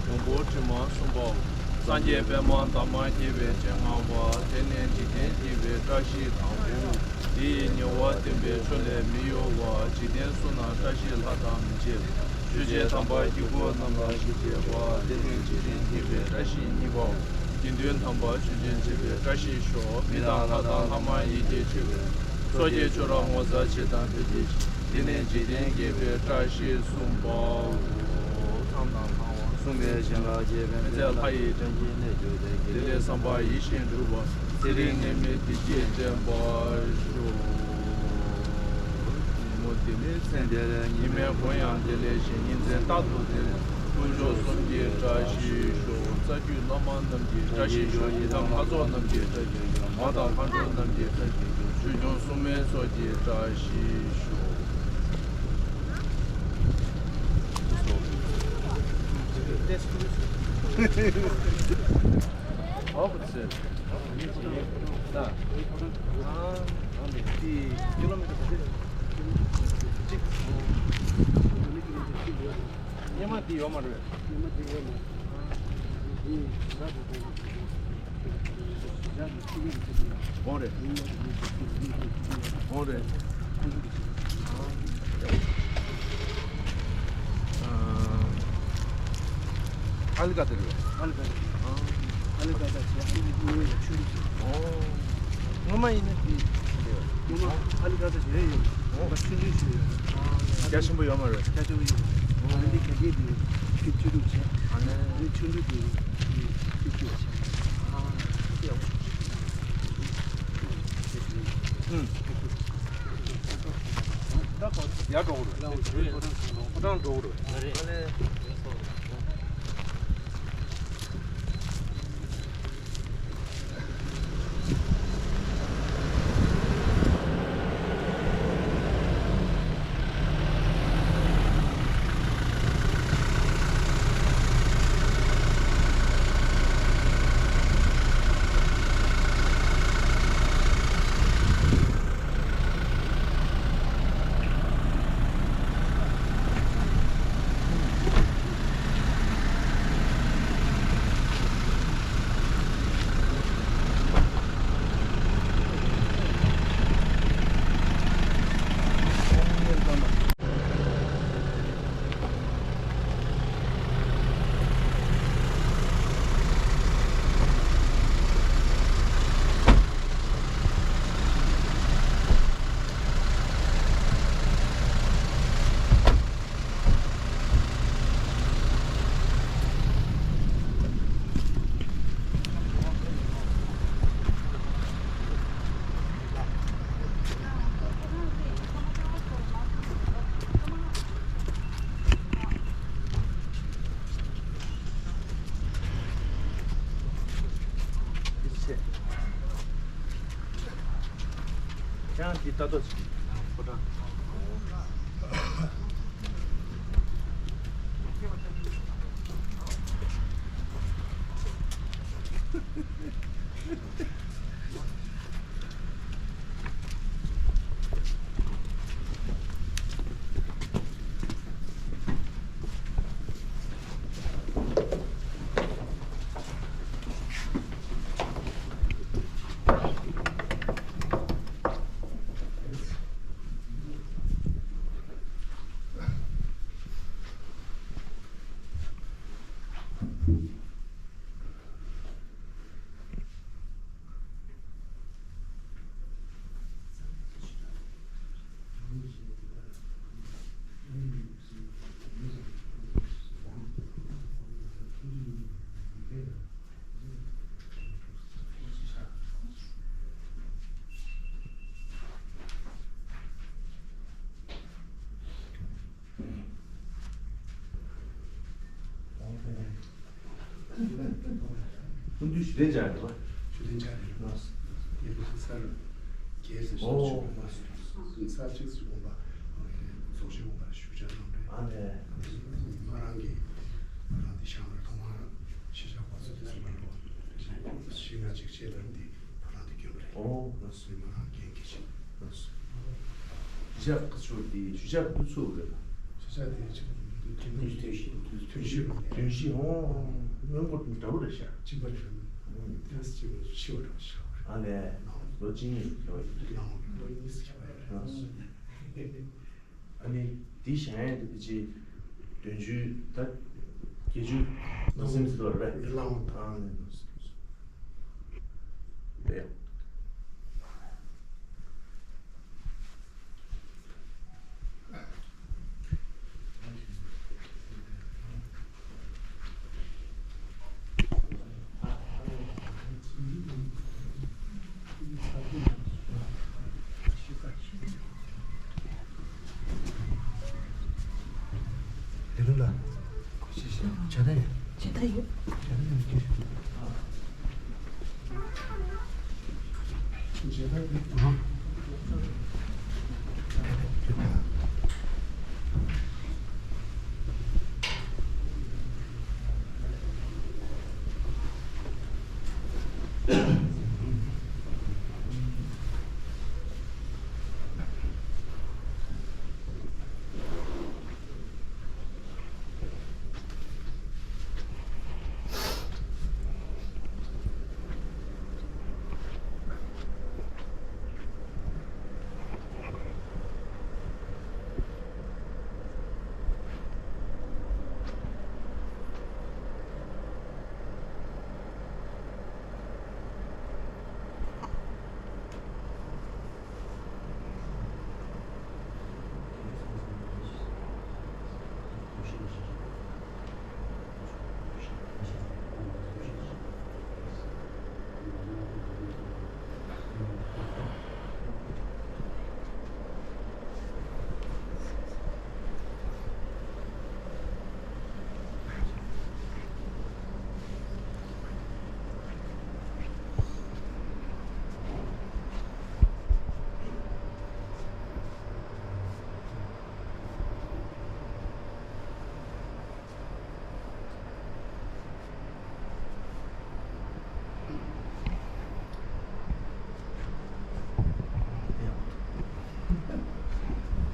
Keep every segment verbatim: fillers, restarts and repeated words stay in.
གོང་བུ་དྲི་མ་གསུམ་པའོ། སངས་རྒྱས་པདྨ་འདབ་མ་བརྒྱད་པའི་སྤྱན་སྔ་བ། དེ་ནས་འཇིག་རྟེན་བསྐྱེད་པའི་བཀྲ་ཤིས་དང་པོའོ། དེ་ཡི་ཉེ་བར་བསྟན་པའི་ཆོས་ལས་མི་གཡོ་བ། འཇིག་རྟེན་གསུམ་ན་བཀྲ་ཤིས་ལྷ་དང་མི་ཕྱེད་པ། ཆོས་ཅན་དམ་པ་དཀྱིལ་འཁོར་རྣམས་ལ་ཞེས་བྱ་བ། དེ་ནས་འཇིག་རྟེན་བསྐྱེད་པའི་བཀྲ་ཤིས་གཉིས་པའོ། དགེ་འདུན་དམ་པ་ཆོས་ཅན་བྱེད་པའི་བཀྲ་ཤིས་ཤོག་མི་དང་ལྷ་དང་ལྷ་མ་ཡིན་གྱི་ཆོས་ཀྱི། སོ་སྐྱེ་ཆོས་རབ་ངོ་མཚར་ཆེ་དང་དེ་ལྡན་ཞིང་། དེ་ནས་འཇིག་རྟེན་བསྐྱེད་པའི་བཀྲ་ཤིས་གསུམ་པའོ། ཚངས་དང་ཚངས་དབང་སྲུང་མས་བྱིན་རླབས་རྒྱས་པའི་མཚན། ལྷ་ཡི་དྲིན་གྱིས་གནས་གྱུར་ཏེ། དགེ་ལེགས་བསམ་པ་ཡིད་བཞིན་འགྲུབ་པ། ཚེ་རིང་ནད་མེད་བདེ་སྐྱིད་ལྡན་པར་ཤོག་ཉིན་མོ་བདེ་ལེགས་མཚན་བདེ་ལེགས། ཉི་མའི་གུང་ཡང་བདེ་ལེགས་ཤིང་། ཉིན་མཚན་རྟག་ཏུ་བདེ་ལེགས། དཀོན་མཆོག་གསུམ་གྱི་བཀྲ་ཤིས་ཤོག་རྩ་རྒྱུད་བླ་མ་རྣམས་ཀྱི་བཀྲ་ཤིས་ཤོག་ཡི་དམ་ལྷ་ཚོགས་རྣམས་ཀྱི་བཀྲ་ཤིས་ཤོག་མ་དང་ལྷ་འགྲོ་རྣམས་ཀྱི་བཀྲ་ཤིས་ཤོག་ཆོས་སྐྱོང་སྲུང་མའི་ཚོགས་ཀྱི་བཀྲ་ཤིས་ཤོག་སྙེ་མ་འདི་ཡོད་མ་རེད། སྙེ་མ་འདི་ཡོད་མ་རེད། འོང་རེད། འོང་རེད། ཨ་ལི་ཀ་དེ་རེད། ཨ་ལི་ཀ་དེ་རེད། ཨ་ལི་ཀ་དེ་ཆེ་ཨ་ལི་ཀ་དེ་ཆུ་རུ་ཆེ། ཨོ། ངོ་མ་ཡིན་ན་དེ་ཆེ་རེད། ངོ་མ་ཨ་ལི་ཀ་དེ་ཆེ་ཡོད། ཨོ། ང་ཆུང་ཆུང་ཞིག་ཡོད། རྒྱ་ཆེན་པོ་ཡོད་མ་རེད། རྒྱ་ཆེན་པོ་ཡོད། ཨ་ལི་ཀ་དེ་དེ་ཆུ་ཆུ་རུ་ཆེ། ཨ་ནི། ཨ་ནི་ཆུ་རུ་དེ་ཆུ་ཆུ་ཆེ། ཨ། ཨུམ། ཡར་འགྲོ་གི་རེད། ཕོ་བྲང་འགྲོ་གི་རེད། ཁྱེད་རང་འདི་ལྟ་རྟོག་བྱེད་ཀྱི་ཕོ་བྲང་། སྐུ་མདུན་ཞུ་རྟེན་བཅག་རེད་པ། ཞུ་རྟེན་བཅག་རེད། ལགས། ངེད་ཚོ་ཚར་བརྒྱད་ཙམ་ཞིག་ཨོ། བྱུང་བ་སོང་། ཚར་གཅིག་ཙམ་འོང་པ། ཚོགས་ཞིག་འོང་པ་ཞུ་བཅར་གནང་རེད། ཨ་ནི། མ་རང་གི་ང་རང་འདི་བཞག་ན་ཐོག་མར་ཤི་བྱ་གོ་ཚོད་དེ་ཚོ་མ་རེད་པ། ཤི་ང་གཅིག་བྱས་པ་འདི་ཕོ་བྲང་དུ་བསྐྱོན་པ་རེད། ཨོ། ལགས་སོ། མ་རང་འགན་འཁྱེར་ཞིག་ལགས་སོ། ཞུ་བཅར་ཁ་ཕྱོགས་དེ་ཞུ་བཅར་དུ་ཚུགས་རེད་པ། ཞུ་བཅར་དེ་ཆེད་དུ་ དེ་ནས་དུས་དུས་བཞི་རུ་དུས་བཞི་རུ་དུས་བཞི་འོང་། སྔོན་པོ་འདྲ་བོ་རེད་ཤག་གཅིག་པ་རེད། ཨང་། ཏོག་ཙམ་ཤི་བ་འདྲ་ཤི་བ་རེད། ཨ་ལས། ལོ་གཅིག་གཉིས་ཡོད་ཡོད། ལོ་གཉིས་ཤི་བ་རེད། ཨ་ནི་འདི་བཞེངས་ཡས་འདི་ཕལ་ཆེར་བདུན་ཅུ་ད་བརྒྱད་ཅུ་ནང་སེམས་སུ་ལོར་རེད། ཨང་ནི་རེད། ལས་རུང་ལ། ཇ་ད་ཡོད། ཇ་ད་ཡོད། ཇ་ད་ཡོད་ཀྱི། ཇ་ད་ཡོད། ཨ།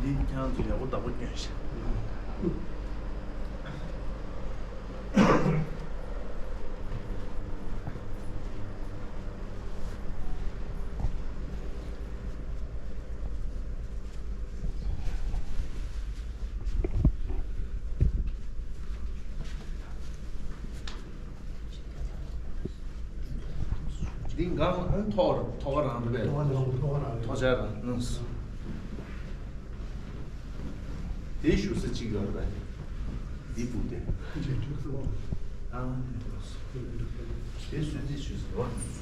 འདི་ཁྱེད་རང་ཚོ་ཡག་པོ་བདག་པོ་སྐྱོན་ཤག་འདི་འགག་ཐོག་ཐོག་རང་རེད་པས། ཐོག་ཆ་རང་། དེའི་བཞུགས་ས་གཅིག་ཡོད་རེད་པས། འདི་སྦུག་དེ། ཨ་ནི་དེ་སུས་འདི་བཞུགས་ས་རེད་པ།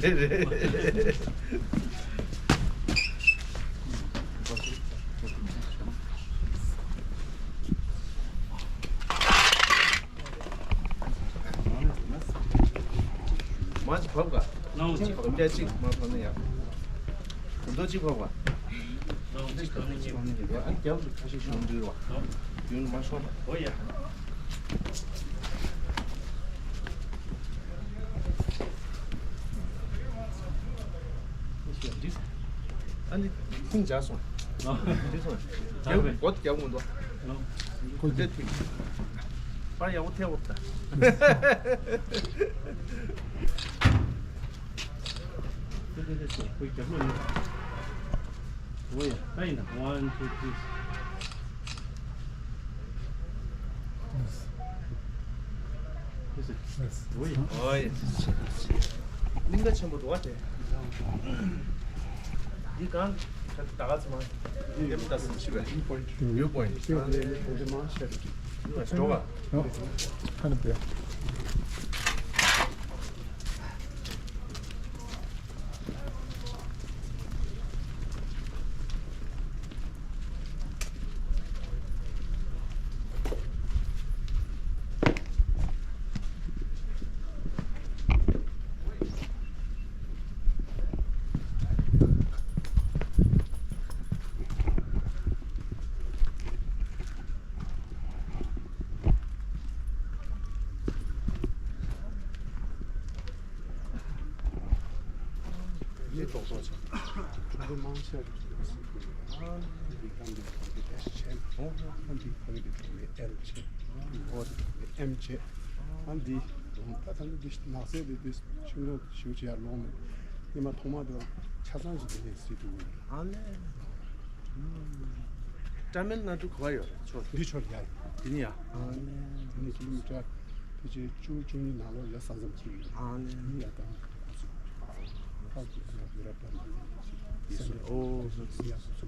རེད་རེད། མ་གཅིག་བབས་ག་ལོ་གཅིག་བབས། གཅིག་མ་བབས་ན་ཡག་དུམ་དུ་གཅིག་བབས་ག་ལོ་གཅིག་བབས་ན་ཉེ། ཨ་རྒྱབ་ཏུ་ཁ་ཤས་ཤོང་འདུག་བ། ཡུན་མ་ཤོར་བ། འོ་ཡ། ཨ་ནི་ཁུངས་འཇགས་སོང་། འདི་སོང་། རྒྱབ་སྒོ་རྒྱབ་མི་འདུག་ཁོ་འདི་ཐིག་པར་ཡག་པོ་ཐེབས་འོག་ད། འོ་ཡ། ད་ཡིན་ན། One, two, three. འོ་ཡ། གླིང་ག་ཆེན་པོ་འདུག་བ་དེ། འདི་གང་ད་ག་ཚོད་མ། འདི་ད་སུམ་ཅུ་བས། View point. View point. འདི་མ་ཤར། འདི་མ་ཤར། འདི་མ་ཤར། ཁ་ནས་བལྟས། ཡེ་ཏོག་ཏོག་ཆགས། ཁྲུང་ཁྲུང་མང་ཆེ་རེད། ཨ་ནི་རིགས་ཁམས་འདི་ཁོ་གི་ཏེ་ཤེ་ཆེན། ཨོ་ཧོ། ཨ་འདི་ཁོ་གི་འདི་ཁོ་གི་ཨེལ་ཆེ། འདི་ཁོ་གི་ཨེམ་ཆེ། ཨ་འདི་ད་ད་འདི་ནགས་ཚལ་འདི་འདི་ཆུ་ནོར་ཞུ་བྱེད་ཡ་ལོང་ནས་ཉི་མ་ཐོག་མ་དེ་ཆ་ཚང་ཞིག་དེ་ནས་སྲིད་འདུག་ཨ་ནི། ཏ་མིལ་ནཱ་ཌུ་ག་པར་ཡོད་རེད། ཕྱོགས་འདི་ཕྱོགས་ཡ་ཡིན། འདི་ནི་ཡ། ཨ་ནི། འདི་ནི་ཀི་ལོ་མི་ཊར་ཕལ་ཆེར་བཅུ་བཅུ་གཉིས་ནང་ལོགས་ཡ་ས་མཚམས་ཅིག་ཡོད། ཨ་ནི། འདི་ནི་ཡ་དང་ཁ་ཅིག་ཡ་ཡུ་རོབ་དང་ཨོ་ཡ་སོ་སོ།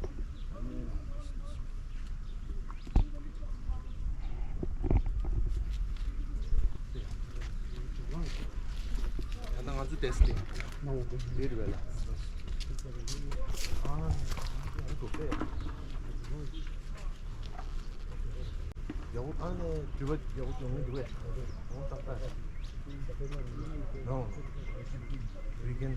ཨ་ནི། ད་ལྟ་ང་ཚོ་ཏེ་སི་ཏེ། འདི་རེད་པས་ལ། ཨ་ནི། ཡག་པོ་ཨ་ནི་འགྲུལ་པ་ཡག་པོ་ཡོང་གི་འདུག་གས། ཡོང་ཏག་ཏག་རེད། ནོ། ཝི་ཀེན།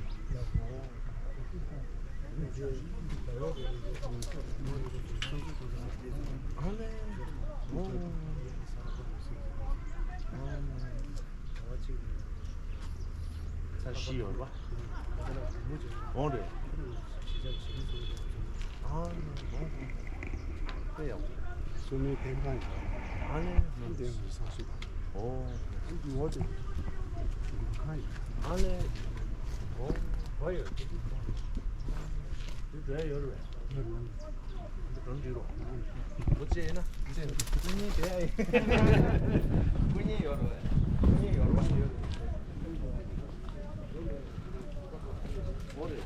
ཨ་ནི། ཨོ། ཨ་ནི། ཚར་བཞི་ཡོད་རེད་པ། འོང་རེད། ཨ་ནི་འོང་། དཔེ་ཡག་པོ། སོ་མའི་ཐེམ་ཐང་ཡོད། ཨ་ནི་འདི་ཡང་བཟང་སུ་དང་། ཨོ། འདི་འོ་དེ་ཁང་ཡོད། ཨ་ནི་འོ་བ་ཡོད། དེ་འདྲ་ཡོད་རེད་པས། འདི་གང་འགྲིག་རོགས། འོ་ཅེ་ཡིན་ན་འདི་སྐུ་ཉིད་དེ་ཨེ། སྐུ་ཉིད་ཡོད་རེད་པས། སྐུ་ཉིད་ཡོད་རེད་པ། ཡོད་རེད། འོ་རེད།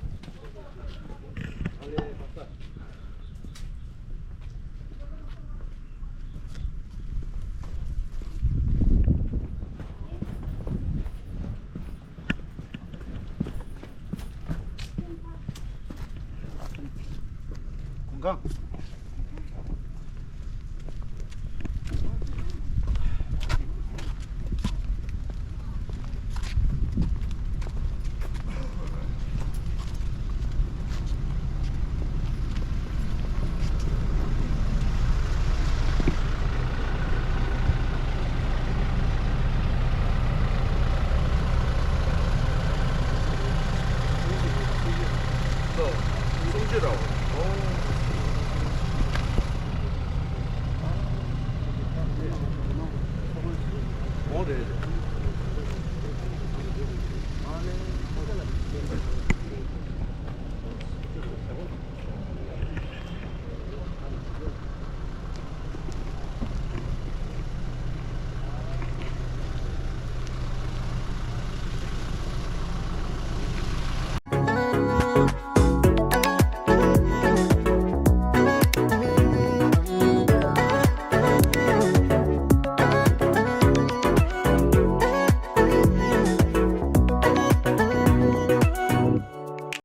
ཨ་ལེ་པ་ས། གོང་ཁང་།